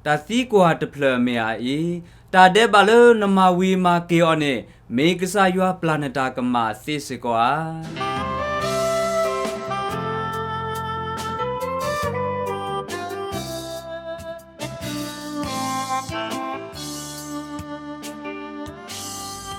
တၢ်သံကွၢ်တဖျၢၣ်မ့ၢ်အအံၤ, တၢ်ဒဲးဘးလၢနမၤဝံၤမၤက့ၤအီၤန့ၣ် မ့ၢ်ကစၢ်ယွၤပျၢ်နတၢ်ကမၣ်သ့စ့ၢ်ကီးဧါ.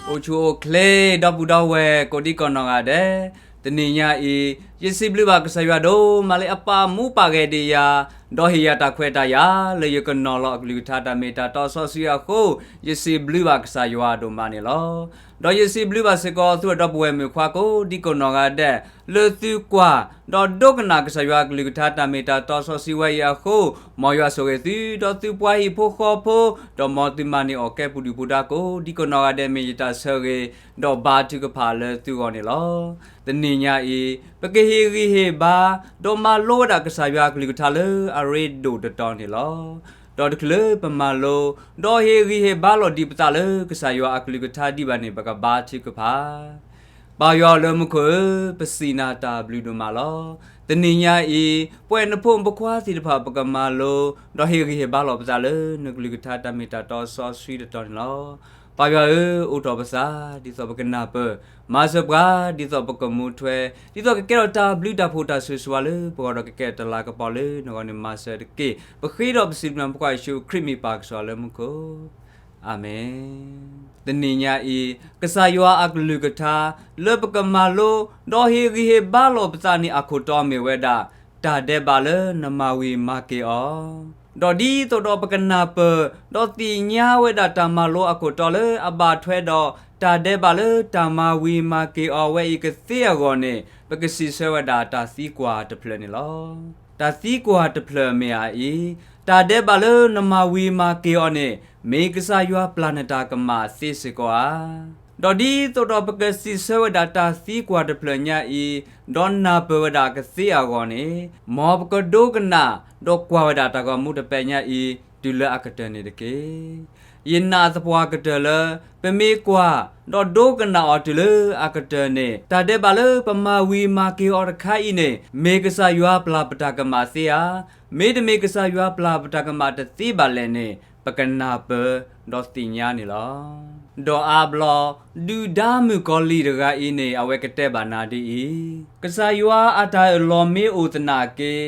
အိၣ်ဆူၣ်အိၣ်ချ့ ဒီပုၢ်ဒီဝဲၢ်ကိးဒံကနီၢ်ဂၤဒဲး, တနံၤညါအံၤ ယစံးဘျုးဘၣ်ကစၢ်ယွၤဒိၣ်မးလၢအပာ်မူပာ်ဂဲၤဒံးယၤ, ဒီးဟ့ၣ်ယၤတၢ်ခွဲးတၢ်ယာ်လၢယကနီၤလီၤအကလုၢ်ကထါတၢ်မ့ၢ်တၢ်တီစီဆှံအဃိ, ယစံးဘျုးဘၣ်ကစၢ်ယွၤဒိၣ်မးန့ၣ်လီၤ. ဒီးယစံးဘျုးဘၣ်စ့ၢ်ကီးသုဒီပုၢ်ဝဲၢ်မုၣ်ခွါကိးဒံကနီၢ်ဂၤဒဲး, လၢသုကွၢ် ဒီးဒိကနၣ်ကစၢ်ယွၤအကလုၢ်ကထါတၢ်မ့ၢ်တၢ်တီစီဆှံဝဲအံၤအဃိ, မ်ယွၤဆိၣ်ဂ့ၤသု ဒီးသုပှၤဟံၣ်ဖိဃီဖိ, ဒီးမ်သုမၤန့ၢ်အီၣ်ကဲပူၤဒုၣ်ပူၤဒါကိးဒံကနီၢ်ဂၤဒဲး မ့ၢ်ယတၢ်ဆၢဂ့ၤ, ဒီးဘါထုကဖၣ်လၢသုဂီၢ်န့ၣ်လီၤ. တနံၤညါအံၤ ပကဟ့ၣ်ဂံၢ်ဟ့ၣ်ဘါ, ဒီးမၤလိဝဲဒၣ်ကစၢ်ယွၤအကလုၢ်ကထါလၢအရ့ဒိၣ်တတီၤန့ၣ်လီၤ. ဒီးတချုးလၢပမၤလိ, ဒီးဟ့ၣ်ဂံၢ်ဟ့ၣ်ဘါလီၤဒံးပသးလၢကစၢ်ယွၤအကလုၢ်ကထါဒံးဘၣ်န့ၣ် ပကဘါထုကဖၣ်. ပၢ်ယွၤလၢမူခိၣ်ဧၢ, ပစံးနၤတၢ်ဘျုးဒိၣ်မးလီၤ. တနံၤညါအံၤ ပဝဲနဖိမုၣ်ဖိခွါသ့ၣ်တဖၣ် ပကမၤလိ, ဒီးဟ့ၣ်ဂံၢ်ဟ့ၣ်ဘါလီၤပသးလၢနကလုၢ်ကထါတၢ်မ့ၢ်တၢ်တီစီဆှံတတီၤန့ၣ်လီၤ. ပၢ်ယွၤဧၢ, အိးထီၣ်ပသး ဒ်သိးပကနၢ်ပၢၢ်, မၤစၢၤပှၤ ဒ်သိးပကမူထွဲ, ဒ်သိးကကဲထီၣ်တၢ်ဘျုးတၢ်ဖှိၣ်တၢ်ဆိၣ်ဂ့ၤဆိၣ်ဝါလၢပဂီၢ်ဒီးကကဲထီၣ်တၢ်လၤကပီၤလၢနဂီၢ်န့ၣ် မၤစၢၤတက့ၢ်. ပဃ့ဒီးပစံးဘျုးပှၤယ့ၣ်ၡူးခရံာ်မ့ၢ်ပၢ်ကစၢ်လၢမူခိၣ် အၤမ့ၣ်. တနံၤညါအံၤ ကစၢ်ယွၤအကလုၢ်ကထါ လၢပကမၤလိ ဒီးဟ့ၣ်ဂံၢ်ဟ့ၣ်ဘါလီၤပသးန့ၣ်အခိၣ်တီမ့ၢ်ဝဲဒၣ် တၢ်ဒဲးဘးလၢနမၤဝံၤမၤက့ၤအီၤ, ဒီးဒ်သိးဒီးပကနၢ်ပၢၢ် ဒီးသ့ၣ်ညါဝဲဒၣ်တၢ်မၤလိအခိၣ်တီလၢအဘၣ်ထွဲဒီး တၢ်ဒဲးဘးလၢတၢ်မၤဝံၤမၤက့ၤအီၤဝဲအံၤကသ့အဂီၢ်န့ၣ် ပကစံးဆၢဝဲဒၣ်တၢ်သံကွၢ်တဖျၢၣ်န့ၣ်လီၤ. တၢ်သံကွၢ်တဖျၢၣ်မ့ၢ်အအံၤ, တၢ်ဒဲးဘးလၢနမၤဝံၤမၤက့ၤအီၤန့ၣ် မ့ၢ်ကစၢ်ယွၤပျၢ်နတၢ်ကမၣ်သ့စ့ၢ်ကီးဧါ. ဒီးဒ်သိးဒီးပကစံးဆၢဝဲဒၣ်တၢ်သံကွၢ်တဖျၢၣ်ညါအံၤ, ဒီးနၢ်ပၢၢ်ဝဲဒၣ်ကသ့အဂီၢ်န့ၣ်, မ်ပကဒိကနၣ် ဒီးကွၢ်ဝဲဒၣ်တၢ်ဂီၤမူတပဲညါအံၤ တုၤလၢအကတၢၢ်န့ၣ်တက့ၢ်. ယနာ်သပှၢ်ကတၢၢ်လၢ ပမ့ၢ်ကွၢ် ဒီးဒိကနၣ်အီၤတုၤလၢအကတၢၢ်န့ၣ် တၢ်ဒဲးဘးလၢပမၤဝံၤမၤက့ၤအီၤတခါအံၤန့ၣ် မ့ၢ်ကစၢ်ယွၤပျၢ်ပတၢ်ကမၣ်သ့ဧါ, မ့တမ့ၢ်ကစၢ်ယွၤပျၢ်ပတၢ်ကမၣ်တသ့ဘၣ်လဲၣ်န့ၣ် ပကနၢ်ပၢၢ် ဒီးသ့ၣ်ညါန့ၣ်လီၤ. ဒီးအါဘျီ ဒုၣ်ဒါမုၣ်ကီၤလံၢ်တဂၤအံၤန့ၣ် အဝဲကတဲဘၣ်နၤဒ်အံၤ, ကစၢ်ယွၤအတၢ်အၢၣ်လီၤမ့ၢ်အိၣ်သနာ်က့,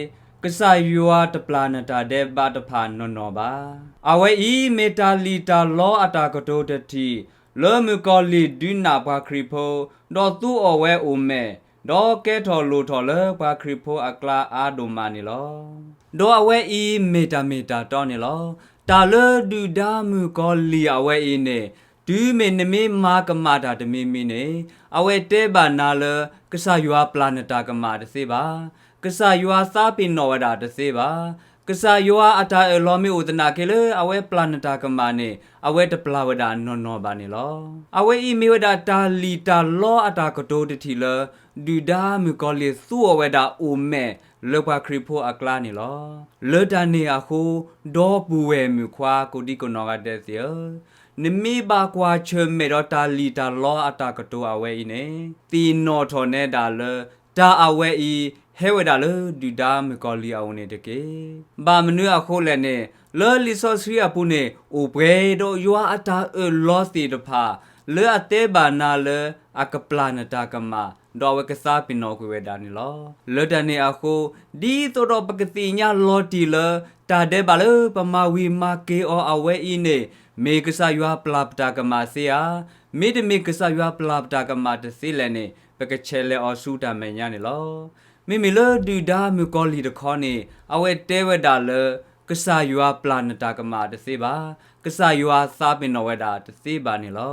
ကစၢ်ယွၤတပျၢ်နတၢ်ဒဲးဘးတဖၣ်နီၢ်နီၢ်ဘၣ်. အဝဲအံၤမ့ၢ်တၢ်လံၣ်တၢ်လီအတၢ်ကတိၤတထံၣ် လၢမုၣ်ကီၤလံၢ်ဒုးနာ်ပှၤခရံာ်ဖိ, ဒီးသူအီၣ်ဝဲအိၣ်မဲာ်, ဒီးကဲထီၣ်လိၣ်ထီၣ်လၢပှၤခရံာ်ဖိအကျါအါဒိၣ်မးန့ၣ်လီၤ. ဒီးအဝဲအံၤမ့ၢ်တၢ်မ့ၢ်တၢ်တီန့ၣ်လီၤ. တၢ်လၢဒုၣ်ဒါမုၣ်ကီၤလံၢ်အဝဲအံၤန့ၣ်, တုၤမ့ၢ်နမ့ၢ်မၤကမၣ်တၢ်တမံၤမံၤန့ၣ်, အဝဲတဲဘၣ်နၤလၢ ကစၢ်ယွၤပျၢ်နတၢ်ကမၣ်တသ့ဘၣ်. ကစၢ်ယွၤသးပ့ၤနီၣ်ဝဲဒၣ်တသ့ဘၣ်. ကစၢ်ယွၤအတၢ်အၢၣ်လီၤမ့ၢ်အိၣ်သနာ်က့လၢအဝဲပျၢ်နတၢ်ကမၣ်န့ၣ် အဝဲတပျၢ်ဝဲဒၣ်နီၢ်နီၢ်ဘၣ်န့ၣ်လီၤ. အဝဲအံၤမ့ၢ်ဝဲဒၣ်တၢ်လံၣ်တၢ်လီအတၢ်ကတိၤတထံၣ်လၢ ဒုၣ်ဒါမုၣ်ကီၤလံၢ်သူအီၣ်ဝဲဒၣ်အိၣ်မဲာ်လၢပှၤခရံာ်ဖိအကျါန့ၣ်လီၤ. လၢတၢ်န့ၣ်အဃိ, ဒီပုၢ်ဝဲၢ်မုၣ်ခွါကိးဒံကနီၢ်ဂၤဒဲးသ့ၣ်ဧၢ, နမ့ၢ်ဘၣ်ကွၢ်ဆၢၣ်မဲာ်ဒီးတၢ်လံၣ်တၢ်လီအတၢ်ကတိၤအဝဲအံၤန့ၣ်, သ့ၣ်နီၣ်ထီၣ်နဲဒၣ်လၢ တၢ်အဝဲအံၤ ဟဲဝဲဒၣ်လၢဒုၣ်ဒါမုၣ်ကီၤလံၢ်အအိၣ်န့ၣ်တက့ၢ်. ဘၣ်မနုၤအဃိလဲၣ်န့ၣ်, လၢလံာ်စီဆှံအပူၤန့ၣ် အိၣ်ပှဲၤဒီးယွၤအတၢ်အၢၣ်လီၤသ့ၣ်တဖၣ် လၢအတဲဘၣ်နၤလၢအကပျၢ်နတၢ်ကမၣ်, ဒီးအဝဲကသးပ့ၤနီၣ်ကွံာ်ဝဲဒၣ်န့ၣ်လီၤ. လၢတၢ်န့ၣ်အဃိ, ဒ်သိးဒီးပကသ့ၣ်ညါလီၤတံၢ်လၢ တၢ်ဒဲးဘးလၢပမၤဝံၤမၤက့ၤအီၤအဝဲအံၤန့ၣ်, မ့ၢ်ကစၢ်ယွၤပျၢ်ပတၢ်ကမၣ်သ့ဧါ, မ့တမ့ၢ်ကစၢ်ယွၤပျၢ်ပတၢ်ကမၣ်တသ့လဲၣ်န့ၣ် ပကဆဲးလဲၤအီၤဆူတၢ်မဲာ်ညါန့ၣ်လီၤ. မ့မ့ၢ်လၢဒုၣ်ဒါမုၣ်ကီၤလံၢ်တခီန့ၣ် အဝဲတဲဝဲဒၣ်လၢ ကစၢ်ယွၤပျၢ်နတၢ်ကမၣ်တသ့ဘၣ်, ကစၢ်ယွၤသးပ့ၤနီၣ်ဝဲဒၣ်တသ့ဘၣ်န့ၣ်လီ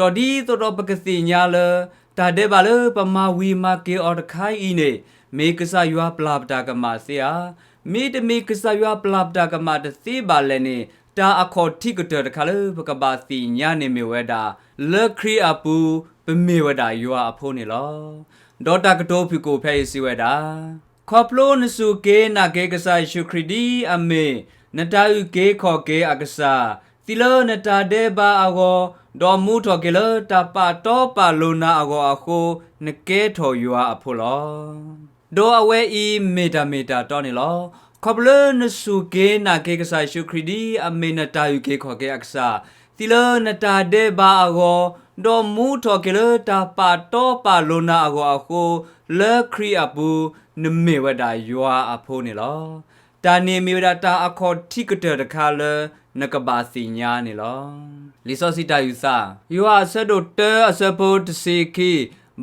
ၤ. ဒီးဒ်သိးဒီးပကသ့ၣ်ညါလၢ တၢ်ဒဲးဘးလၢပမၤဝံၤမၤက့ၤအီၤတခါအံၤန့ၣ် မ့ၢ်ကစၢ်ယွၤပျၢ်ပတၢ်ကမၣ်သ့ဧါ, မ့တမ့ၢ်ကစၢ်ယွၤပျၢ်ပတၢ်ကမၣ်တသ့ဘၣ်လဲၣ်န့ၣ် တၢ်အခီၣ်ထံးကတၢၢ်တခါလၢပကဘၣ်သ့ၣ်ညါန့ၣ်မ့ၢ်ဝဲဒၣ်, လၢခရံာ်အပူၤ ပမ့ၢ်ဝဲဒၣ်ယွၤအဖိန့ၣ်လီၤ. ဒီးတၢ်ကတိၤဖုၣ်ကိာ်ဖဲအံၤစံးဝဲဒၣ်, ခီဖျိနစူၢ်က့ၤနာ်က့ၤကစၢ်ယ့ၣ်ၡူးခရံာ်ဒ်အမ့ၢ် နတၢ်အုၣ်က့ၤခီၣ်က့ၤအကစၢ်, သံလၢနတၢ်ဒဲးဘးအဂီၢ်, ဒီးမူထီၣ်က့ၤလၢတၢ်ပာ်တီပာ်လိၤနၤအဂီၢ်အဃိ, နကဲထီၣ်ယွၤအဖိလီၤ. ဒီးအဝဲအံၤမ့ၢ်တၢ်မ့ၢ်တၢ်တီန့ၣ်လီၤ. ခီဖျိလၢနစူၢ်က့ၤနာ်က့ၤကစၢ်ယ့ၣ်ၡူးခရံာ် ဒ်အမ့ၢ်နတၢ်အုၣ်က့ၤခီၣ်က့ၤအကစၢ်, သံလၢနတၢ်ဒဲးဘးအဂီၢ်, ဒီးမူထီၣ်က့ၤလၢတၢ်ပာ်တီပာ်လိၤနၤအဂီၢ်အဃိ, လၢခရံာ်အပူၤ, နမ့ၢ်ဝဲဒၣ်ယွၤအဖိန့ၣ်လီၤ. တၢ်န့ၣ်မ့ၢ်ဝဲဒၣ်တၢ်အခီၣ်ထံးကတၢၢ်တခါလၢ နကဘၣ်သ့ၣ်ညါန့ၣ်လီၤ. လံာ်စီဆှံတၢ်အုၣ်သး, ယိၤဟၣ်အဆၢဒိၣ်တၢအဆၢဖိတဆံခံ,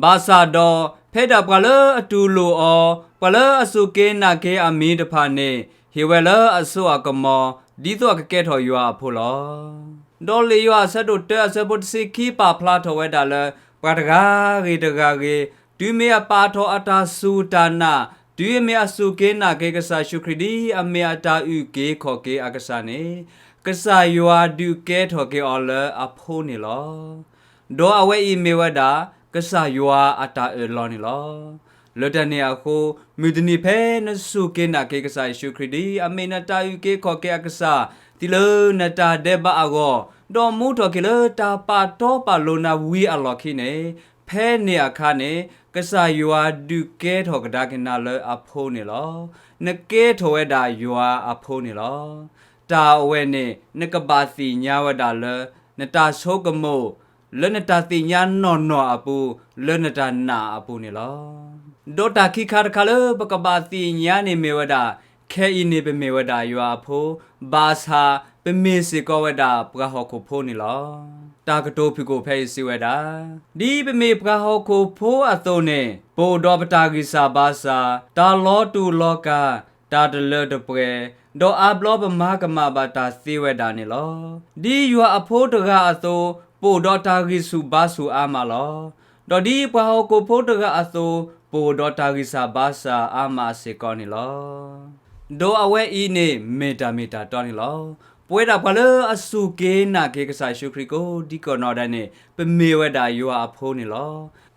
ဘၣ်ဆၣ်ဒီး ဖဲဒၣ်ပှၤလၢအတူၢ်လိာ်အီၤ, ပှၤလၢအစူၢ်က့ၤနာ်က့ၤအမံၤတဖၣ်န့ၣ်, ဟ့ၣ်ဝဲလၢအစိအကမီၤ, ဒ်သိးအကကဲထီၣ်ယွၤအဖိလီၤ. ဒီးလံာ်ယိၤဟၣ်အဆၢဒိၣ်တၢအဆၢဖိတဆံခံပာ်ဖျါထီၣ်ဝဲဒၣ်လၢ ပှၤတဂၤဂ့ၤတဂၤဂ့ၤ, တုၤမ့ၢ်အပာ်ထီၣ်အတၢ်စူၢ်တၢ်နာ်, တုၤမ့ၢ်အစူၢ်က့ၤနာ်က့ၤကစၢ်ယ့ၣ်ၡူးခရံာ် ဒ်အမ့ၢ်အတၢ်အုၣ်က့ၤခီၣ်က့ၤအကစၢ်န့ၣ်, ကစၢ်ယွၤဒုးကဲထီၣ်က့ၤအီၤလၢအဖိန့ၣ်လီၤ. ဒီးအဝဲအံၤမ့ၢ်ဝဲဒၣ် ကစၢ်ယွၤအတၢ်အၢၣ်လီၤန့ၣ်လီၤ. လၢတၢ်န့ၣ်အဃိ, မုၢ်တနံၤဖဲနစူၢ်က့ၤနာ်က့ၤကစၢ်ယ့ၣ်ၡူးခရံာ် ဒ်အမ့ၢ်နတၢ်အုၣ်က့ၤခီၣ်က့ၤအကစၢ်, သံလၢနတၢ်ဒဲးဘးအဂီၢ်, ဒီးမူထီၣ်က့ၤလၢတၢ်ပာ်တီပာ်လိၤနၤဝံၤအလီၢ်ခံန့ၣ်, ဖဲန့ၣ်အခါန့ၣ် ကစၢ်ယွၤဒုးကဲထီၣ်ကဒါက့ၤနၤလၢအဖိန့ၣ်လီၤ. နကဲထီၣ်ဝဲဒၣ်ယွၤအဖိန့ၣ်လီၤ. တၢ်အဝဲန့ၣ် နကဘၣ်သ့ၣ်ညါဝဲဒၣ်လၢ နတၢ်ဆိကမိၣ်, လၢနတၢ်သ့ၣ်ညါနီၢ်နီၢ်အပူၤ, လၢနတၢ်နာ်အပူၤန့ၣ်လီၤ. ဒီးတၢ်ခံခါတခါလၢပကဘၣ်သ့ၣ်ညါန့ၣ်မ့ၢ်ဝဲဒၣ်, ခဲအံၤန့ၣ်ပမ့ၢ်ဝဲဒၣ်ယွၤအဖိ, ဘၣ်ဆၣ်ပမ့ၢ်စ့ၢ်ကီးဝဲဒၣ်ပှၤဟီၣ်ခိၣ်ဖိန့ၣ်လီၤ. တၢ်ကတိၤဖုၣ်ကိာ်ဖဲအံၤစံးဝဲဒၣ်, ဒ်ပမ့ၢ်ပှၤဟီၣ်ခိၣ်ဖိအသိးန့ၣ်, ပအိၣ်ဒီးပတၢ်ဂံၢ်စၢ်ဘါစၢ်, တၢ်လီၤတူာ်လီၤကာ်, တၢ်တလၢတပှဲၤ, ဒီးအါဘျီပမၤကမၣ်ဘၣ်တၢ်သ့ဝဲဒၣ်န့ၣ်လီၤ. ဒ်ယွၤအဖိတဂၤအသိး, ပအိၣ်ဒီးတၢ်ဂံၢ်ဆူၣ်ဘါဆူၣ်အါမးလီၤ. ဒီးဒ်ပှၤဟီၣ်ခိၣ်ဖိတဂၤအသိး, ပအိၣ်ဒီးတၢ်ဂံၢ်စၢ်ဘါစၢ်အါမးစ့ၢ်ကီးန့ၣ်လီၤ. ဒီးအဝဲအံၤန့ၣ်မ့ၢ်တၢ်မ့ၢ်တၢ်တီန့ၣ်လီၤ. ပဝဲဒၣ်ပှၤလၢအစူၢ်က့ၤနာ်က့ၤကစၢ်ယ့ၣ်ၡူးခရံာ်ကိးဒံကနီၢ်ဒဲးန့ၣ်, ပမ့ၢ်ဝဲဒၣ်ယွၤအဖိန့ၣ်လီၤ.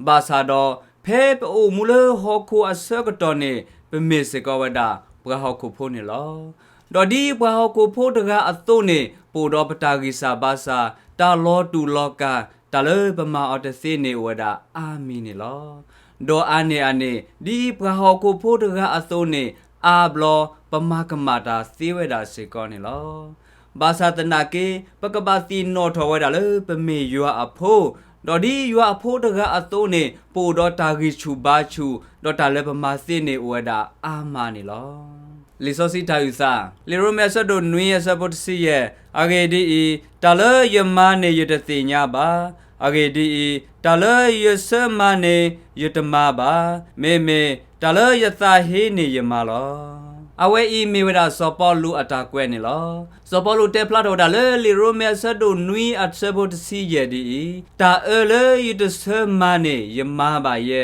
ဘၣ်ဆၣ်ဒီး, ဖဲပအိၣ်မူလၢဟီၣ်ခိၣ်အဆၢကတီၢ်န့ၣ်, ပမ့ၢ်စ့ၢ်ကီးဝဲဒၣ်ပှၤဟီၣ်ခိၣ်ဖိန့ၣ်လီၤ. ဒီးဒ်ပှၤဟီၣ်ခိၣ်ဖိတဂၤအသိးန့ၣ်, ပအိၣ်ဒီးပတၢ်ဂံၢ်စၢ်ဘါစၢ်, တၢ်လီၤတူာ်လီၤကာ်, တၢ်လၢပမၤအီၤတသ့န့ၣ်အိၣ်ဝဲဒၣ်အါမံၤန့ၣ်လီၤ. ဒီးအါန့ၢ်အန့ၣ်, ဒ်ပှၤဟီၣ်ခိၣ်ဖိတဂၤအသိးန့ၣ်, အါဘျီပမၤကမၣ်တၢ်သ့ဝဲဒၣ်စ့ၢ်ကီးန့ၣ်လီၤ. ဘၣ်ဆၣ်သနာ်က့, ပကဘၣ်သ့ၣ်နီၣ်ထီၣ်ဝဲဒၣ်လၢပမ့ၢ်ယွၤအဖိ, ဒီးဒ်ယွၤအဖိတဂၤအသိးန့ၣ်, ပအိၣ်ဒီးတၢ်ဂံၢ်ဆူၣ်ဘါဆူၣ်, ဒီးတၢ်လၢပမၤသ့န့ၣ်အိၣ်ဝဲဒၣ်အါမးန့ၣ်လီၤ. လံာ်စီဆှံတၢ်အုၣ်သး, လံာ်ရိမ့ၤအဆၢဒိၣ်နွံအဆၢဖိတဆံယဲၢ်, အဂ့ၢ်ဒ်အံၤ, တၢ်လၢယမၤန့ၣ်ယတသ့ၣ်ညါဘၣ်. အဂ့ၢ်ဒ်အံၤ, တၢ်လၢယဆၢမၤန့ၣ်ယတမၤဘၣ်. မ့မ့ၢ်တၢ်လၢယသးဟ့န့ၣ်ယမၤလီၤ. အဝဲအံၤမ့ၢ်ဝဲဒၣ်စီၤပီလူးအတၢ်ကွဲးန့ၣ်လီၤ. စီၤပီလူးတဲဖျါထီၣ်ဝဲဒၣ်လၢလံာ်ရိမ့ၤအဆၢဒိၣ်နွံအဆၢဖိတဆံယဲၢ်ဒ်အံၤ, တၢ်အၢလၢယတဆၢမၤန့ၣ်ယမၤဘၣ်ယဲ,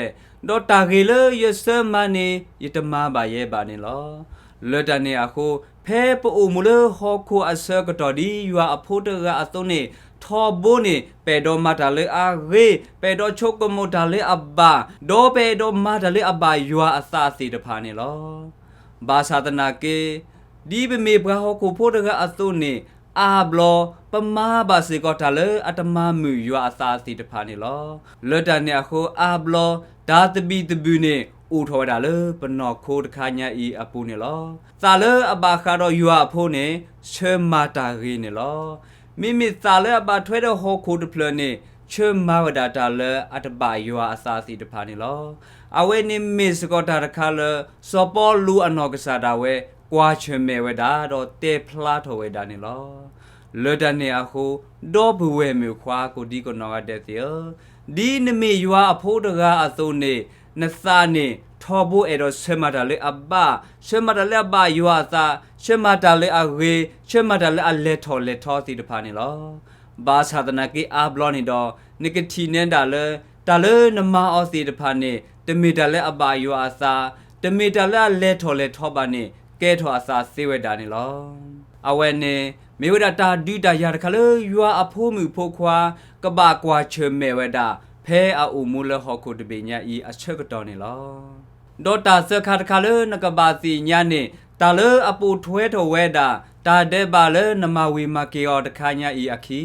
ဒီးတၢ်ဂ့ၤလၢယဆၢမၤန့ၣ်ယတမၤဘၣ်ယဲဘၣ်န့ၣ်လီၤ. လၢတၢ်န့ၣ်အဃိ, ဖဲပအိၣ်မူလၢဟီၣ်ခိၣ်အဆၢကတီၢ်ဒ်ယွၤအဖိတဂၤအသိးန့ၣ်, ထီဘိန့ၣ် ပအဲၣ်ဒိးမၤတၢ်လၢအဂ့ၤ, ပအဲၣ်ဒိးဆိကမိၣ်တၢ်လၢအဘၣ်, ဒီးပအဲၣ်ဒိးမၤတၢ်လၢအဘၣ်ယွၤအသးသ့ၣ်တဖၣ်န့ၣ်လီၤ. ဘၣ်ဆၣ်သနာ်က့, ဒ်ပမ့ၢ်ပှၤဟီၣ်ခိၣ်ဖိတဂၤအသိးန့ၣ်, အါဘျီပမၤဘၣ်စ့ၢ်ကီးတၢ်လၢအတမၤမုာ်ယွၤအသးသ့ၣ်တဖၣ်န့ၣ်လီၤ. လၢတၢ်န့ၣ်အဃိ, အါဘျီတၢ်သဘံၣ်သဘုၣ်န့ၣ် အိၣ်ထီၣ်ဝဲဒၣ်လၢပနီၢ်ခိတခါညါအံၤအပူၤန့ၣ်လီၤ. သးလၢအဘၣ်ဃးဒီးယွၤအဖိန့ၣ်, ဆၢမၤတၢ်ဂ့ၤန့ၣ်လီၤ. မ့မ့ၢ်သးလၢအဘၣ်ထွဲဒီးဟီၣ်ခိၣ်တဖျၢၣ်န့ၣ်, ဆၢမၤဝဲဒၣ်တၢ်လၢအတဘၣ်ယွၤအသးသ့ၣ်တဖၣ်န့ၣ်လီၤ. အဝဲန့ၣ်မ့ၢ်စ့ၢ်ကီးတၢ်တခါလၢ စီၤပီလူးအနီၢ်ကစၢ်ဒၣ်ဝဲ ကွၢ်ဆၢၣ်မဲာ်ဝဲဒၣ် ဒီးတဲဖျါထီၣ်ဝဲဒၣ်န့ၣ်လီၤ. လၢတၢ်န့ၣ်အဃိ, ဒီပုၢ်ဝဲၢ်မုၣ်ခွါကိးဒံကနီၢ်ဂၤဒဲးသ့ၣ်ဧၢ, ဒ်နမ့ၢ်ယွၤအဖိတဂၤအသိးန့ၣ်, နသးန့ၣ် ထီဘိအဲၣ်ဒိးဆၢမၤတၢ်လၢအဘၣ်, ဆၢမၤတၢ်လၢအဘၣ်ယွၤအသး, ဆၢမၤတၢ်လၢအဂ့ၤ, ဆၢမၤတၢ်လၢအလဲၤထီၣ်လဲၤထီသ့ၣ်တဖၣ်န့ၣ်လီၤ. ဘၣ်ဆၣ်သနာ်က့အါဘျီန့ၣ်ဒီး, နကထံၣ်န့ၢ်ဒၣ်လၢ တၢ်လၢနမၤအီၤသ့ၣ်တဖၣ်န့ၣ် တမ့ၢ်တၢ်လၢအဘၣ်ယွၤအသး, တမ့ၢ်တၢ်လၢအလဲၤထီၣ်လဲၤထီဘၣ်န့ၣ် ကဲထီၣ်အသးသ့ဝဲဒၣ်န့ၣ်လီၤ. အဝဲန့ၣ် မ့ၢ်ဝဲဒၣ်တၢ်ဒုးတၢ်ယၤတခါလၢယွၤအဖိမုၣ်ဖိခွါ ကဘၣ်ကွၢ်ဆၢၣ်မဲာ်ဝဲဒၣ် ဖဲအအိၣ်မူလၢဟီၣ်ခိၣ်တဘ့ၣ်ညါအံၤအဆၢကတီၢ်န့ၣ်လီၤ. ဒီးတၢ်သၢခါတခါလၢနကဘၣ်သ့ၣ်ညါန့ၣ် တၢ်လၢအပိာ်ထွဲထီၣ်ဝဲဒၣ် တၢ်ဒဲးဘးလၢနမၤဝံၤမၤက့ၤအီၤတခါညါအံၤအခံ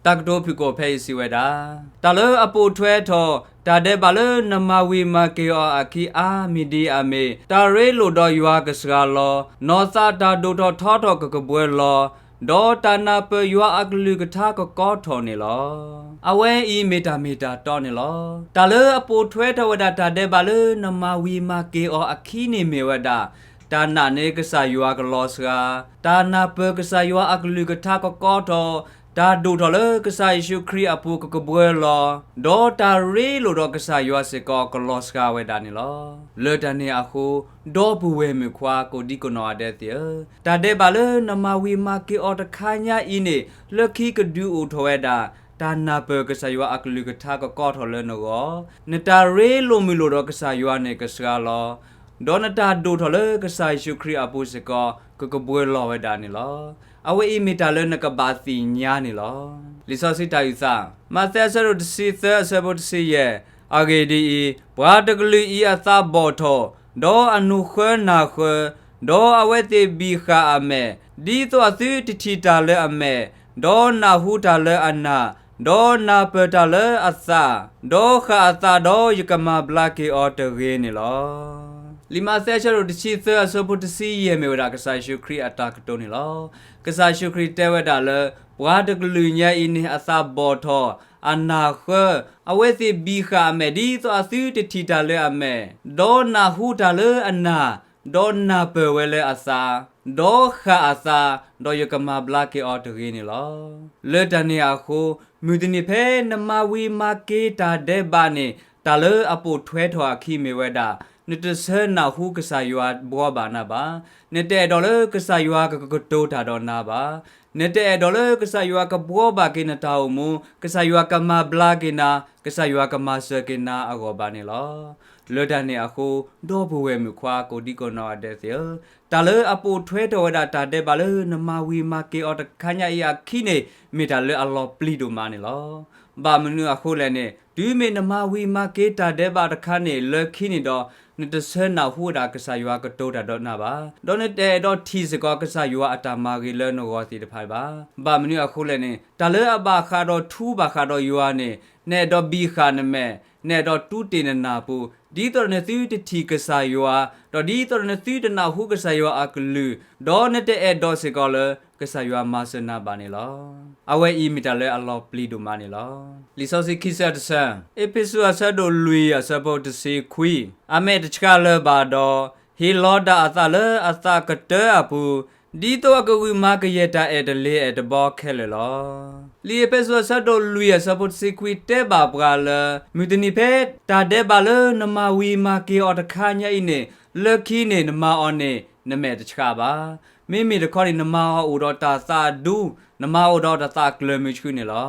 တၢ်ကတိၤဖုၣ်ကိာ်ဖဲအံၤစံးဝဲဒၣ်, တၢ်လၢအပိာ်ထွဲထီၣ် တၢ်ဒဲးဘးလၢနမၤဝံၤမၤက့ၤအီၤအခံအါမံၤဒ်အမ့ၢ်, တၢ်ရ့လိာ်ဒီးယွၤကစှၤလီၤ, နီၢ်သးတၢ်ဒိၣ်ထီၣ်ထီထီၣ်ကကဘှၢလီၤ, ဒီးတၢ်နၢ်ပၢၢ်ယွၤအကလုၢ်ကထါကကီထီၣ်န့ၣ်လီၤ. အဝဲအံၤမ့ၢ်တၢ်မ့ၢ်တၢ်တီန့ၣ်လီၤ. တၢ်လၢအပိာ်ထွဲထီၣ်ဝဲဒၣ်တၢ်ဒဲးဘးလၢနမၤဝံၤမၤက့ၤအီၤအခံန့ၣ်မ့ၢ်ဝဲဒၣ်, တၢ်နာ်န့ၢ်ကစၢ်ယွၤကလီၤစှၤ, တၢ်နၢ်ပၢၢ်ကစၢ်ယွၤအကလုၢ်ကထါကကီထီၣ်, တၢ်ဒိၣ်ထီၣ်လၢကစၢ်ယ့ၣ်ၡူးခရံာ်အပူၤကကဘှၢလီၤ, ဒီးတၢ်ရ့လိာ်ဒီးကစၢ်ယွၤစ့ၢ်ကီးကလီၤစှၤဝဲဒၣ်န့ၣ်လီၤ. လၢတၢ်န့ၣ်အဃိ, ဒီပုၢ်ဝဲၢ်မုၣ်ခွါကိးဒံကနီၢ်ဂၤဒဲးသ့ၣ်ဧၢ, တၢ်ဒဲးဘးလၢနမၤဝံၤမၤက့ၤအီၤတခါညါအံၤန့ၣ် လၢခံကဒုးအိၣ်ထီၣ်ဝဲဒၣ်, တၢ်နၢ်ပၢၢ်ကစၢ်ယွၤအကလုၢ်ကထါကကီထီၣ်လၢနဂီၢ်, နတၢ်ရ့လိာ်မုာ်လိာ်ဒီးကစၢ်ယွၤန့ၣ်ကစှၤလီၤ, ဒီးနတၢ်ဒိၣ်ထီၣ်လၢကစၢ်ယ့ၣ်ၡူးခရံာ်အပူၤစ့ၢ်ကီး ကကဘှၢလီၤဝဲဒၣ်န့ၣ်လီၤ. အဝဲအံၤမ့ၢ်တၢ်လၢနကဘၣ်သ့ၣ်ညါန့ၣ်လီၤ. လံာ်စီဆှံတၢ်အုၣ်သး, မးသဲအဆၢဒိၣ်တဆံသၢအဆၢဖိတဆံယဲၢ်, အဂ့ၢ်ဒ်အံၤ, ပှၤတကလုာ်အံၤအသးဘီၣ်ထီၣ်, ဒီးအနိၣ်ဃၢနၢ်ဃၢ, ဒီးအဝဲသ့ၣ်ဘံၣ်ဃာ်အမဲာ်, ဒ်သိးအသုတထံၣ်တၢ်လၢအမဲာ်, ဒီးနၢ်ဟူတၢ်လၢအနၢ်, ဒီးနၢ်ပၢၢ်တၢ်လၢအသး, ဒီးဃၣ်အသးဒီးယကမၤဘျါက့ၤအီၤတဂ့ၤန့ၣ်လီၤ. လံာ်မးသဲအဆၢဒိၣ်တဆံသၢအဆၢဖိတဆံယဲၢ်မ့ၢ်ဝဲဒၣ်ကစၢ်ယ့ၣ်ၡူးခရံာ်အတၢ်ကတိၤန့ၣ်လီၤ. ကစၢ်ယ့ၣ်ၡူးခရံာ်တဲဝဲဒၣ်လၢ ပှၤတကလုာ်ညါအံၤန့ၣ်အသးဘီၣ်ထီၣ်, အနၢ်ဃၢ, အဝဲသ့ၣ်ဘံၣ်ဃာ်အမဲာ် ဒ်သိးအသုတထံၣ်တၢ်လၢအမဲာ်, ဒီးနၢ်ဟူတၢ်လၢအနၢ်, ဒီးနၢ်ပၢၢ်ဝဲလၢအသး, ဒီးဃၣ်အသး, ဒီးယကမၤဘျါက့ၤအီၤတဂ့ၤန့ၣ်လီၤ. လၢတၢ်န့ၣ်အဃိ, မုၢ်တနံၤဖဲနမၤဝံၤမၤက့ၤတၢ်ဒဲးဘးန့ၣ် တၢ်လၢအပိာ်ထွဲထီၣ်အခံမ့ၢ်ဝဲဒၣ်, နတဆၢနၢ်ဟူကစၢ်ယွၤဘှီဘၣ်နၤဘၣ်. နတအဲၣ်ဒိးလၢကစၢ်ယွၤကကတိၤတၢ်ဒီးနၤဘၣ်. နတအဲၣ်ဒိးလၢကစၢ်ယွၤကဘှီဘၣ်က့ၤနတၢ်အိၣ်မူ, ကစၢ်ယွၤကမၤဘျါက့ၤနၤ, ကစၢ်ယွၤကမၤစၢၤက့ၤနၤအဂီၢ်ဘၣ်န့ၣ်လီၤ. လၢတၢ်န့ၣ်အဃိ, ဒီပုၢ်ဝဲၢ်မုၣ်ခွါကိးဒံကနီၢ်ဂၤဒဲးသ့ၣ်ဧၢ, တၢ်လၢအပိာ်ထွဲထီၣ်ဝဲဒၣ်တၢ်ဒဲးဘးလၢနမၤဝံၤမၤက့ၤအီၤတခါညါအံၤအခံန့ၣ် မ့ၢ်တၢ်လၢအလီၤပျံၤဒိၣ်မးန့ၣ်လီၤ. ဘၣ်မနုၤအဃိလဲၣ်န့ၣ်, တုၤမ့ၢ်နမၤဝံၤမၤက့ၤတၢ်ဒဲးဘးတခါန့ၣ် လၢခံန့ၣ်ဒီး, နတဆၢနၢ်ဟူဝဲဒၣ်ကစၢ်ယွၤကတိၤတၢ်ဒီးနၤဘၣ်, ဒီးနတအဲၣ်ဒိးထံၣ်စ့ၢ်ကီးကစၢ်ယွၤအတၢ်မၤဂ့ၤလၢနဂီၢ်သ့ၣ်တဖၣ်ဘၣ်. ဘၣ်မနုၤအဃိလဲၣ်န့ၣ်, တၢ်လၢအဘၣ်ဃးဒီးထူဘၣ်ဃးဒီးယွၤန့ၣ်, နအဲၣ်ဒိးဘံၣ်ဃာ်နမဲာ်, နအဲၣ်ဒိးတူၢ်တ့ၢ်နနၢ်ပူၤ, ဒ်သိးဒီးနသုတထံၣ်ကစၢ်ယွၤ, ဒီးဒ်သိးဒီးနသုတနၢ်ဟူကစၢ်ယွၤအကလုၢ်, ဒီးနတအဲၣ်ဒိးစ့ၢ်ကီးလၢ ကစၢ်ယွၤမၤစၢၤနၤဘၣ်န့ၣ်လီၤ. အဝဲအံၤမ့ၢ်တၢ်လၢအလီၤပျံၤဒိၣ်မးန့ၣ်လီၤ. လံာ်စီဆှံခံဆၢတဆၢ, အ့းဖ့းစူးအဆၢဒိၣ်လွံၢ်အဆၢဖိတဆံခွံ, အမဲာ်တဆှးလၢၤဘၣ်ဒီး, ဟ့ၣ်လီၤဒၣ်အသးလၢအသးကတၢၢ်အပူၤ, ဒ်သိးအကဂုာ်မၤကယဲၢ်တၢ်အဲၣ်တလ့ၤအဲၣ်တဘီခဲလၢာ်လီၤ. လံာ်အ့းဖ့းစူးအဆၢဒိၣ်လွံၢ်အဆၢဖိတဆံခွံတဲဘၣ်ပှၤလၢ မုၢ်တနံၤဖဲတၢ်ဒဲးဘးလၢနမၤဝံၤမၤက့ၤအီၤတခါညါအံၤန့ၣ်, လၢခံန့ၣ်နမၤအီၤန့ၣ် နမဲာ်တဆှးဘၣ်. မ့မ့ၢ်တခီန့ၣ် နမၤအီၤအိၣ်ဒီးတၢ်သးဒူ, နမၤအီၤအိၣ်ဒီးတၢ်သးကျၢၤမုၢ်ဆှုန့ၣ်လီၤ.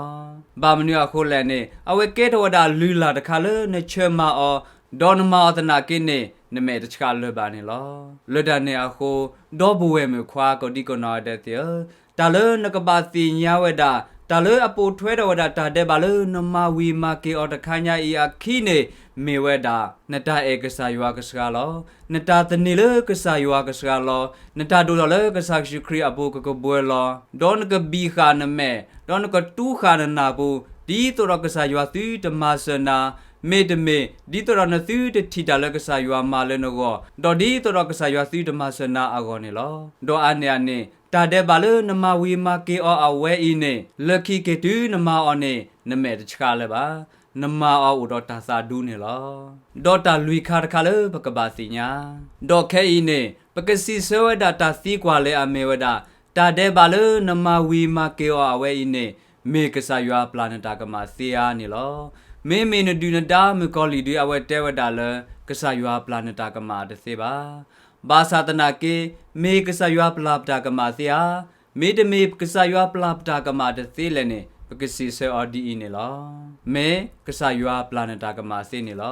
ဘၣ်မနုၤအဃိလဲၣ်န့ၣ်, အဝဲကဲထီၣ်ဝဲဒၣ်လုၢ်လၢ်တခါလၢနဆၢမၤအီၤ, ဒီးနမၤအီၤသနာ်က့န့ၣ် နမဲာ်တဆှးလၢၤဘၣ်န့ၣ်လီၤ. လၢတၢ်န့ၣ်အဃိ, ဒီပုၢ်ဝဲၢ်မုၣ်ခွါကိးဒံကနီၢ်ဂၤဒဲးသ့ၣ်ဧၢ, တၢ်လၢနကဘၣ်သ့ၣ်ညါဝဲဒၣ်, တၢ်လၢအပိာ်ထွဲထီၣ်ဝဲဒၣ်တၢ်ဒဲးဘးလၢနမၤဝံၤမၤက့ၤအီၤတခါညါအံၤအခံန့ၣ်, မ့ၢ်ဝဲဒၣ်, နတၢ်အဲၣ်ကစၢ်ယွၤကစှၤလီၤ, နတၢ်သန့ၤလၢကစၢ်ယွၤကစှၤလီၤ, နတၢ်ဒိၣ်ထီၣ်လၢကစၢ်ယ့ၣ်ၡူးခရံာ်အပူၤကကဘှၢလီၤ, ဒီးနကဘံၣ်ဃာ်နမဲာ်, ဒီးနကတူၢ်ဃာ်နနၢ်ပူၤ, ဒ်သိးဒီးကစၢ်ယွၤသုတမၤစၢၤနၤ, မ့တမ့ၢ်, ဒ်သိးဒီးနသုတထံၣ်တၢ်လၢကစၢ်ယွၤမၤလၢနဂီၢ်, ဒီးဒ်သိးဒီးကစၢ်ယွၤသုတမၤစၢၤနၤအဂီၢ်န့ၣ်လီၤ. ဒီးအါန့ၢ်အန့ၣ်, တၢ်ဒဲးဘးလၢနမၤဝံၤမၤက့ၤအီၤအဝဲအံၤန့ၣ်, လၢခံက့ၤတုၤနမၤအီၤန့ၣ်, နမဲာ်တဆှးလၢၤဘၣ်, နမၤအီၤအိၣ်ဒီးတၢ်သးဒူန့ၣ်လီၤ. ဒီးတၢ်လွံၢ်ခါတခါလၢပကဘၣ်သ့ၣ်ညါ, ဒီးခဲအံၤန့ၣ်, ပကစံးဆၢဝဲဒၣ်တၢ်သံကွၢ်လၢအမ့ၢ်ဝဲဒၣ်, တၢ်ဒဲးဘးလၢနမၤဝံၤမၤက့ၤအီၤအဝဲအံၤန့ၣ်, မ့ၢ်ကစၢ်ယွၤပျၢ်နတၢ်ကမၣ်သ့ဧါန့ၣ်လီၤ. မ့မ့ၢ်နဒုၣ်နဒါမုၣ်ကီၤလံၢ်ဒုးအဝဲတဲဝဲဒၣ်လၢ, ကစၢ်ယွၤပျၢ်နတၢ်ကမၣ်တသ့ဘၣ်. ဘၣ်ဆၣ်သနာ်က့, မ့ၢ်ကစၢ်ယွၤပျၢ်ပတၢ်ကမၣ်သ့ဧါ, မ့တမ့ၢ်ကစၢ်ယွၤပျၢ်ပတၢ်ကမၣ်တသ့လဲၣ်န့ၣ်, ပကစံးဆၢအီၤဒ်အံၤန့ၣ်လီၤ. မ့ၢ်ကစၢ်ယွၤပျၢ်နတၢ်ကမၣ်သ့န့ၣ်လီၤ.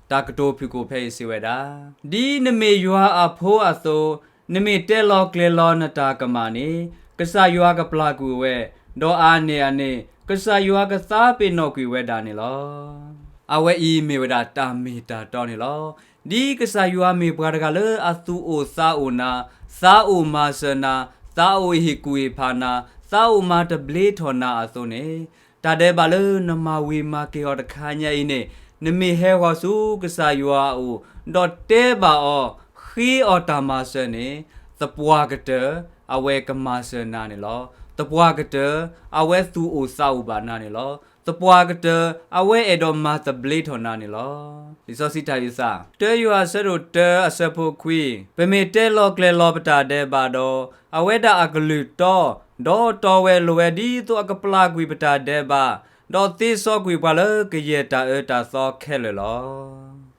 တၢ်ကတိၤဖုၣ်ကိာ်ဖဲအံၤစံးဝဲဒၣ်, ဒ်နမ့ၢ်ယွၤအဖိအသိး, နမ့ၢ်တဲလီၤကျဲၤလီၤနတၢ်ကမၣ်န့ၣ်, ကစၢ်ယွၤကပျၢ်ကွံာ်ဝဲ, ဒီးအါန့ၢ်အန့ၣ်, ကစၢ်ယွၤကသးပ့ၤနီၣ်ကွံာ်ဝဲဒၣ်န့ၣ်လီၤ. အဝဲအံၤမ့ၢ်ဝဲဒၣ်တၢ်မ့ၢ်တၢ်တီန့ၣ်လီၤ. ဒ်ကစၢ်ယွၤမ့ၢ်ပှၤတဂၤလၢအသူၣ်အိၣ်သးအိၣ်နၤ, သးအိၣ်မၤစၢၤနၤ, သးအိၣ်ဟ့ၣ်ကူၣ်ဟ့ၣ်ဖးနၤ, သးအိၣ်မၤတဘျ့ထီၣ်နၤအသိးန့ၣ်, တၢ်ဒဲးဘးလၢနမၤဝံၤမၤက့ၤအီၤတခါညါအံၤန့ၣ်, နမ့ၢ်ဟဲဃီၤဆူကစၢ်ယွၤအအိၣ်, ဒီးတဲဘၣ်အီၤ, ဃ့အီၤတၢ်မၤစၢၤန့ၣ်, သပှၢ်ကတၢၢ် အဝဲကမၤစၢၤနၤန့ၣ်လီၤ. သပှၢ်ကတၢၢ် အဝဲသူၣ်အိၣ်သးအိၣ်ဘၣ်နၤန့ၣ်လီၤ. သပှၢ်ကတၢၢ် အဝဲအဲၣ်ဒိးမၤသဘျ့ထီၣ်နၤန့ၣ်လီၤ. လံာ်စီဆှံတၢ်အုၣ်သး, တၢယိၤဟၣ်အဆၢဒိၣ်တၢအဆၢဖိခွံ, ပမ့ၢ်တဲလီၤကျဲၤလီၤပတၢ်ဒဲးဘးဒီး, အဝဲဒၣ်အကလုၢ်တီ, ဒီးတီဝဲလိၤဝဲဒ်သိးအကပျၢ်ကွံာ်ပတၢ်ဒဲးဘး, ဒီးသ့စီကွံာ်ပှၤလၢကယဲၢ်တၢ်အၢတၢ်သီခဲလၢာ်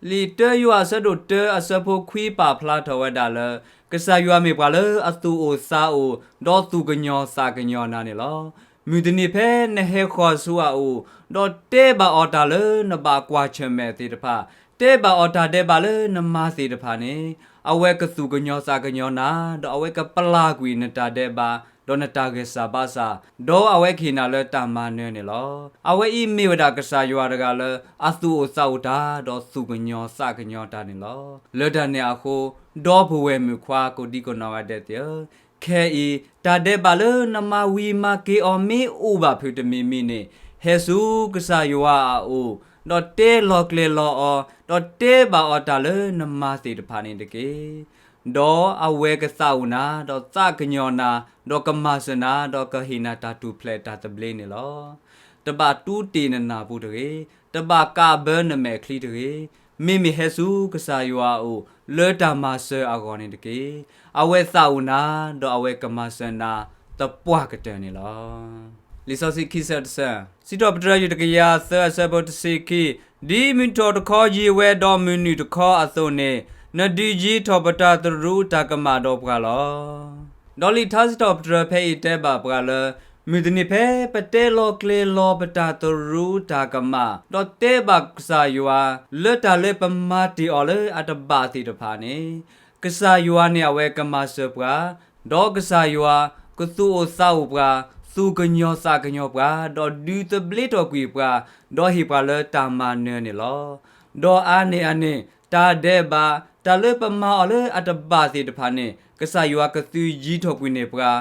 လီၤ. လံာ်တၢယိၤဟၣ်အဆၢဒိၣ်တၢအဆၢဖိခွံပာ်ဖျါထီၣ်ဝဲဒၣ်လၢ, ကစၢ်ယွၤမ့ၢ်ပှၤလၢအသူၣ်အိၣ်သးအိၣ်, ဒီးသူၣ်ကညီၤသးကညီၤနၤန့ၣ်လီၤ. မုၢ်တနံၤဖဲနဟဲဃီၤဆူအအိၣ်, ဒီးတဲဘၣ်အီၤတၢ်လၢနဘၣ်ကွၢ်ဆၢၣ်မဲာ်သ့ၣ်တဖၣ်, တဲဘၣ်အီၤတၢ်ဒဲးဘးလၢနမၤသ့ၣ်တဖၣ်န့ၣ်, အဝဲကသူၣ်ကညီၤသးကညီၤနၤ, ဒီးအဝဲကပျၢ်ကွံာ်နတၢ်ဒဲးဘး, ဒီးနတၢ်ဂဲၤဆၢဘါစၢ်, ဒီးအဝဲကဟ့ၣ်နၤလၢတၢ်မၤနၢၤန့ၣ်လီၤ. အဝဲအံၤမ့ၢ်ဝဲဒၣ်ကစၢ်ယွၤတဂၤလၢအသူၣ်အိၣ်သးအိၣ်တၢ်, ဒီးသူၣ်ကညီၤသးကညီၤတၢ်န့ၣ်လီၤ. လၢတၢ်န့ၣ်အဃိ, ဒီပုၢ်ဝဲၢ်မုၣ်ခွါကိးဒံကနီၢ်ဂၤဒဲးသ့ၣ်ဧၢ, ခဲအံၤ တၢ်ဒဲးဘးလၢနမၤဝံၤမၤက့ၤအီၤမ့ၢ်အိၣ်ဘၣ်ဖုးတမံၤမံၤန့ၣ်, ဟဲဆူကစၢ်ယွၤအအိၣ်, ဒီးတဲလီၤကျဲၤလီၤအီၤ, ဒီးတဲဘၣ်အီၤတၢ်လၢနမၤသ့ၣ်တဖၣ်န့ၣ်တက့ၢ်. ဒီးအဝဲကသးအိၣ်နၤ, ဒီးသးကညီၤနၤ, ဒီးကမၤစၢၤနၤ, ဒီးကဟ့ၣ်နၤတၢ်ထူၣ်ဖျဲးတၢ်သဘျ့န့ၣ်လီၤ. တဘၣ်တူၢ်တ့ၢ်နနၢ်ပူၤတဂ့ၤ, တဘၣ်ကးဘၢနမဲာ်ချံတဂ့ၤ, မ့မ့ၢ်ဟဲဆူကစၢ်ယွၤအအိၣ် လၢတၢ်မၤစၢၤအဂီၢ်န့ၣ်တက့ၢ်. အဝဲသးအိၣ်နၤ, ဒီးအဝဲကမၤစၢၤနၤ သပှၢ်ကတၢၢ်န့ၣ်လီၤ. လံာ်စီဆှံခံဆၢတဆၢ, စံးထီၣ်ပတြၢၤယွၤတကယၤသၢအဆၢဖိတဆံခံ, ဒ်မုၢ်ထီၣ်တခီယံၤဝဲဒီးမုၢ်နုာ်တခီအသိးန့ၣ်, နဒုးယံၤထီၣ်ပတၢ်သရူးတၢ်ကမၣ်ဒီးပှၤလီၤ. ဒီးလံာ်ထါစံးထီၣ်ပတြၢၤဖဲအံၤတဲဘၣ်ပှၤလၢ, မုၢ်တနံၤဖဲပတဲလီၤကျဲၤလီၤပတၢ်သရူးတၢ်ကမၣ်, ဒီးတဲဘၣ်ကစၢ်ယွၤ, လၢတၢ်လၢပမၤတ့ၢ်အီၤလၢအတဘၣ်သ့ၣ်တဖၣ်န့ၣ်, ကစၢ်ယွၤန့ၣ်အဝဲကမၤစၢၤပှၤ, ဒီးကစၢ်ယွၤကသူၣ်အိၣ်သးအိၣ်ပှၤ, သူၣ်ကညီၤသးကညီၤပှၤ, ဒီးဒုးသဘျ့ထီၣ်ကွံာ်ပှၤ, ဒီးဟ့ၣ်ပှၤလၢတၢ်မၤနၢၤန့ၣ်လီၤ. ဒီးအါန့ၢ်အန့ၣ်, တၢ်ဒဲးဘး, တၢ်လၢပမၤအီၤလၢအတဘၣ်သ့ၣ်တဖၣ်န့ၣ်, ကစၢ်ယွၤကသုးယံၤထီၣ်ကွံာ်န့ၢ်ပှၤ,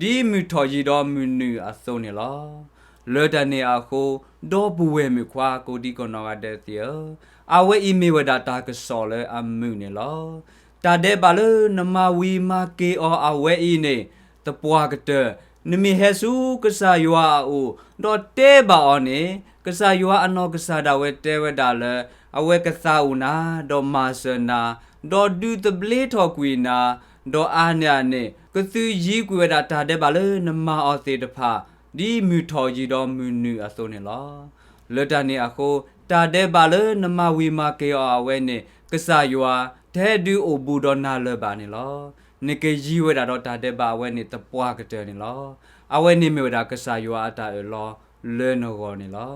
ဒ်မုၢ်ထီၣ်ယံၤဒီးမုၢ်နုာ်အသိးန့ၣ်လီၤ. လၢတၢ်န့ၣ်အဃိ, ဒီပုၢ်ဝဲၢ်မုၣ်ခွါကိးဒံကနီၢ်ဂၤဒဲးသ့ၣ်ဧၢ, အဝဲအံၤမ့ၢ်ဝဲဒၣ်တၢ်ကစီၣ်လၢအမုာ်န့ၣ်လီၤ. တၢ်ဒဲးဘးလၢနမၤဝံၤမၤက့ၤအီၤအဝဲအံၤန့ၣ်, သပှၢ်ကတၢၢ်, နမ့ၢ်ဟဲဆူကစၢ်ယွၤအအိၣ်, ဒီးတဲဘၣ်အီၤန့ၣ်, ကစၢ်ယွၤအနီၢ်ကစၢ်ဒၣ်ဝဲတဲဝဲဒၣ်လၢ, အဝဲကသးအိၣ်နၤ, ဒီးမၤစၢၤနၤ, ဒီးဒုးသဘျ့ထီၣ်ကွံာ်နၤ, ဒီးအါန့ၢ်အန့ၣ်, ကသုးယံၤကွံာ်ဝဲဒၣ်တၢ်ဒဲးဘးလၢနမၤအီၤသ့ၣ်တဖၣ်, ဒ်မုၢ်ထီၣ်ယံၤဒီးမုၢ်နုာ်အသိးန့ၣ်လီၤ. လၢတၢ်န့ၣ်အဃိ, တၢ်ဒဲးဘးလၢနမၤဝံၤမၤက့ၤအီၤအဝဲန့ၣ်, ကစၢ်ယွၤတဟဲဒုးအိၣ်ဘူးဒီးနၤလၢၤဘၣ်န့ၣ်လီၤ. နကယံၤဝဲဒၣ်ဒီးတၢ်ဒဲးဘးအဝဲန့ၣ်သပှၢ်ကတၢၢ်န့ၣ်လီၤ. အဝဲန့ၣ်မ့ၢ်ဝဲဒၣ်ကစၢ်ယွၤအတၢ်အၢၣ်လီၤလၢနဂီၢ်န့ၣ်လီၤ.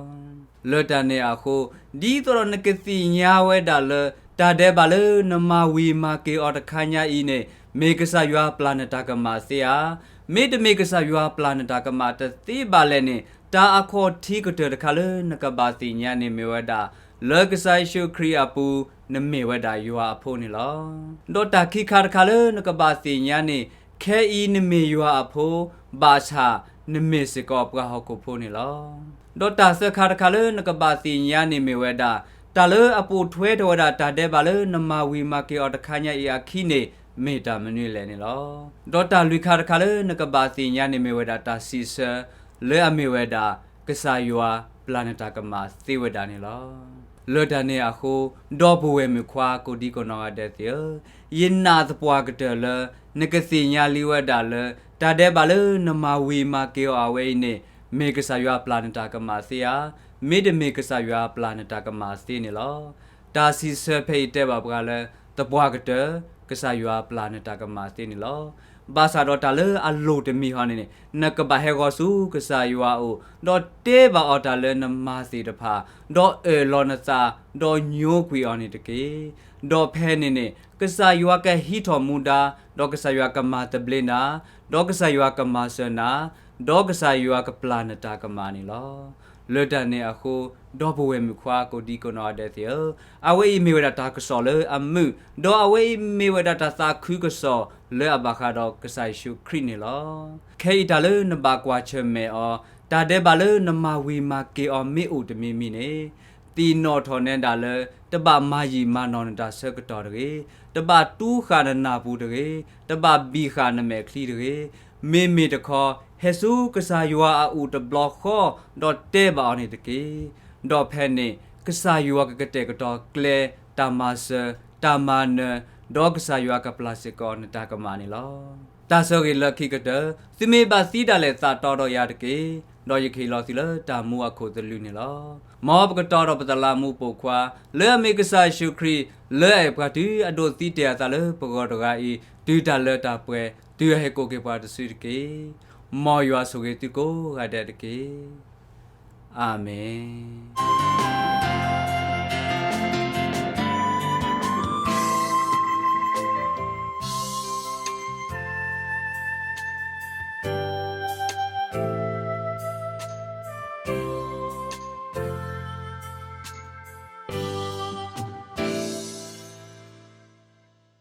လၢတၢ်န့ၣ်အဃိ, ဒ်သိးဒီးနကသ့ၣ်ညါဝဲဒၣ်လၢ တၢ်ဒဲးဘးလၢနမၤဝံၤမၤက့ၤအီၤတခါညါအံၤန့ၣ်, မ့ၢ်ကစၢ်ယွၤပျၢ်နတၢ်ကမၣ်သ့ဧါ, မ့တမ့ၢ်ကစၢ်ယွၤပျၢ်နတၢ်ကမၣ်တသ့ဘၣ်လဲၣ်န့ၣ်, တၢ်အခီၣ်ထံးကတၢၢ်တခါလၢနကဘၣ်သ့ၣ်ညါန့ၣ်မ့ၢ်ဝဲဒၣ်, လၢကစၢ်ယ့ၣ်ၡူးခရံာ်အပူၤ, နမ့ၢ်ဝဲဒၣ်ယွၤအဖိန့ၣ်လီၤ. ဒီးတၢ်ခံခါတခါလၢနကဘၣ်သ့ၣ်ညါန့ၣ်, ခဲအံၤနမ့ၢ်ယွၤအဖိ, ဘၣ်ဆၣ်နမ့ၢ်စ့ၢ်ကီးပှၤဟီၣ်ခိၣ်ဖိန့ၣ်လီၤ. ဒီးတၢ်သၢခါတခါလၢနကဘၣ်သ့ၣ်ညါန့ၣ်မ့ၢ်ဝဲဒၣ်, တၢ်လၢအပိာ်ထွဲထီၣ်ဝဲဒၣ်တၢ်ဒဲးဘးလၢနမၤဝံၤမၤက့ၤအီၤတခါညါအံၤအခံန့ၣ်, မ့ၢ်တၢ်မနုၤလဲၣ်န့ၣ်လီၤ. ဒီးတၢ်လွံၢ်ခါတခါလၢနကဘၣ်သ့ၣ်ညါန့ၣ်မ့ၢ်ဝဲဒၣ်တၢ်စံးဆၢ, လၢအမ့ၢ်ဝဲဒၣ်, ကစၢ်ယွၤပျၢ်နတၢ်ကမၣ်သ့ဝဲဒၣ်န့ၣ်လီၤ. လၢတၢ်န့ၣ်အဃိ, ဒီပုၢ်ဝဲၢ်မုၣ်ခွါကိးဒံကနီၢ်ဂၤဒဲးသ့ၣ်ဧၢ, ယနာ်သပှၢ်ကတၢၢ်လၢ နကသ့ၣ်ညါလံဝဲဒၣ်လၢ တၢ်ဒဲးဘးလၢနမၤဝံၤမၤက့ၤအီၤအဝဲအံၤန့ၣ်, မ့ၢ်ကစၢ်ယွၤပျၢ်နတၢ်ကမၣ်သ့ဧါ, မ့တမ့ၢ်ကစၢ်ယွၤပျၢ်နတၢ်ကမၣ်သ့န့ၣ်လီၤ. တၢ်စံးဆၢဖဲအံၤတဲဘၣ်ပှၤလၢ သပှၢ်ကတၢၢ် ကစၢ်ယွၤပျၢ်နတၢ်ကမၣ်သ့န့ၣ်လီၤ. ဘၣ်ဆၣ်ဒီးတၢ်လၢအလိၣ်တမံၤဟီန့ၣ်န့ၣ်, နကဘၣ်ဟဲဃီၤဆူကစၢ်ယွၤအအိၣ်, ဒီးတဲဘၣ်အီၤတၢ်လၢနမၤသ့ၣ်တဖၣ်, ဒီးအၢၣ်လီၤနသး, ဒီးညိကွံာ်အီၤန့ၣ်တက့ၢ်. ဒီးဖဲန့ၣ်န့ၣ်, ကစၢ်ယွၤကဟံးထီၣ်မူဒါ, ဒီးကစၢ်ယွၤကမၤသဘျ့နၤ, ဒီးကစၢ်ယွၤကမၤစၢၤနၤ, ဒီးကစၢ်ယွၤကပျၢ်နတၢ်ကမၣ်န့ၣ်လီၤ. လၢတၢ်န့ၣ်အဃိ, ဒီပုၢ်ဝဲၢ်မုၣ်ခွါကိးဒံကိးနီၢ်ဂၤဒဲးသ့ၣ်ဧၢ, အဝဲအံၤမ့ၢ်ဝဲဒၣ်တၢ်ကစီၣ်လၢအမုာ်, ဒီးအဝဲအံၤမ့ၢ်ဝဲဒၣ်တၢ်သးခုကစီၣ်လၢအဘၣ်ဃးဒီးကစၢ်ယ့ၣ်ၡူးခရံာ်န့ၣ်လီၤ. ခဲအံၤတၢ်လၢနဘၣ်ကွၢ်ဆၢၣ်မဲာ်အီၤ, တၢ်ဒဲးဘးလၢနမၤဝံၤမၤက့ၤအီၤမ့ၢ်အိၣ်တမံၤမံၤန့ၣ်, သ့ၣ်နီၣ်ထီၣ်နဲဒၣ်လၢ တဘၣ်မၤယံာ်မၤနီၢ်နတၢ်ဆၢကတီၢ်တဂ့ၤ, တဘၣ်တူၢ်ဃာ်နနၢ်ပူၤတဂ့ၤ, တဘၣ်ဘံၣ်ဃာ်နမဲာ်ချံတဂ့ၤ, မ့မ့ၢ်တခီ, ဟဲဆူကစၢ်ယွၤအအိၣ်တဘျီဃီ, ဒီးတဲဘၣ်အီၤန့ၣ်တက့ၢ်. ဒီးဖဲန့ၣ် ကစၢ်ယွၤကကတဲာ်ကတီၤကျဲ, တၢ်မၤစၢၤ, တၢ်မၤနၢၤ, ဒီးကစၢ်ယွၤကပျၢ်စ့ၢ်ကီးနတၢ်ကမၣ်န့ၣ်လီၤ. တၢ်ဆၢဂ့ၤလၢခံကတၢၢ်, သုမ့ၢ်ဘၣ်သံဒၣ်လဲာ်သးတီဒီးယၤတက့ၢ်, ဒီးယကဟ့ၣ်လီၤသုလၢတၢ်မူအခိၣ်သလုးန့ၣ်လီၤ. မ်ပကတီၤဒီးပသလးမူးပိာ်ခွါ, လၢအမ့ၢ်ကစၢ်ယ့ၣ်ၡူးခရံာ်, လၢအအဲၣ်ပှၤတုၤအဒိးသံတဲာ်အသးလၢပဂီၢ်တဂၤအံၤ, တုၤတၢ်လၢတၢ်ပှဲၤ, တုၤအဟဲကိးက့ၤပှၤတစုတက့ၢ်. မ်ယွၤဆိၣ်ဂ့ၤသုကိးဂၤဒဲးတက့ၢ်. အၤမ့ၣ်.